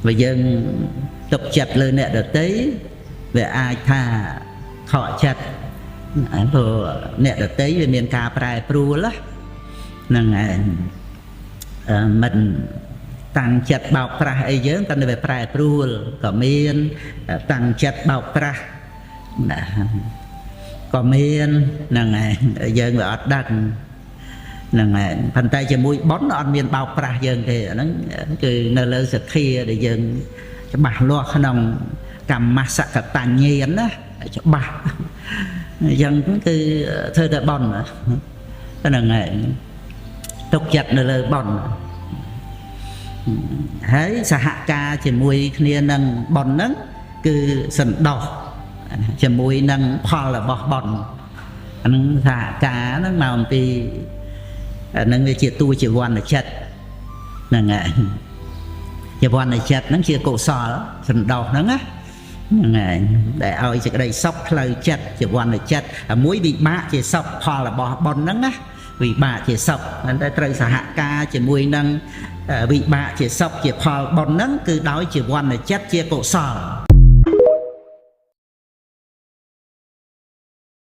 បើយើងទុកចិត្តលើអ្នកដទៃវាអាចថាខកចិត្តព្រោះអ្នកដទៃវាមានការប្រែប្រួលហ្នឹងឯងមិនតាំងចិត្តបោកប្រាស់អីយើងតែវាប្រែប្រួលក៏មានតាំងចិត្តបោកប្រាស់ណាក៏មានហ្នឹងឯងយើងវាអត់ដឹងហ្នឹងឯងប៉ុន្តែជាមួយបុណ្យអត់មានបោកប្រាស់យើងទេអាហ្នឹងគឺនៅលើសទ្ធាដែលយើងច្បាស់លាស់ក្នុងកម្មសកតញ្ញាណណាច្បាស់អញ្ចឹងគឺធ្វើតែបុណ្យហ្នឹងឯងទុកចិត្តនៅលើបុណ្យហើយសហការជាមួយគ្នានឹងបុណ្យហ្នឹងគឺសន្តោសជាមួយនឹងផលរបស់បុណ្យអាហ្នឹងសហការហ្នឹងមកអំពីអាហ្នឹងវាជាតួជីវ័នចិត្តហ្នឹងហើយជីវ័នចិត្តហ្នឹងជាកុសលសន្តោសហ្នឹងណាហ្នឹងហើយដែលឲ្យសេចក្តីសុខផ្លូវចិត្តជីវ័នចិត្តមួយវិបាកជាសុខផលរបស់បុណ្យហ្នឹងណាវិបាកជាសុខតែត្រូវសហការជាមួយនឹងវិបាកជាសុខជាផលបុណ្យហ្នឹងគឺដោយជីវ័នចិត្តជាកុសល។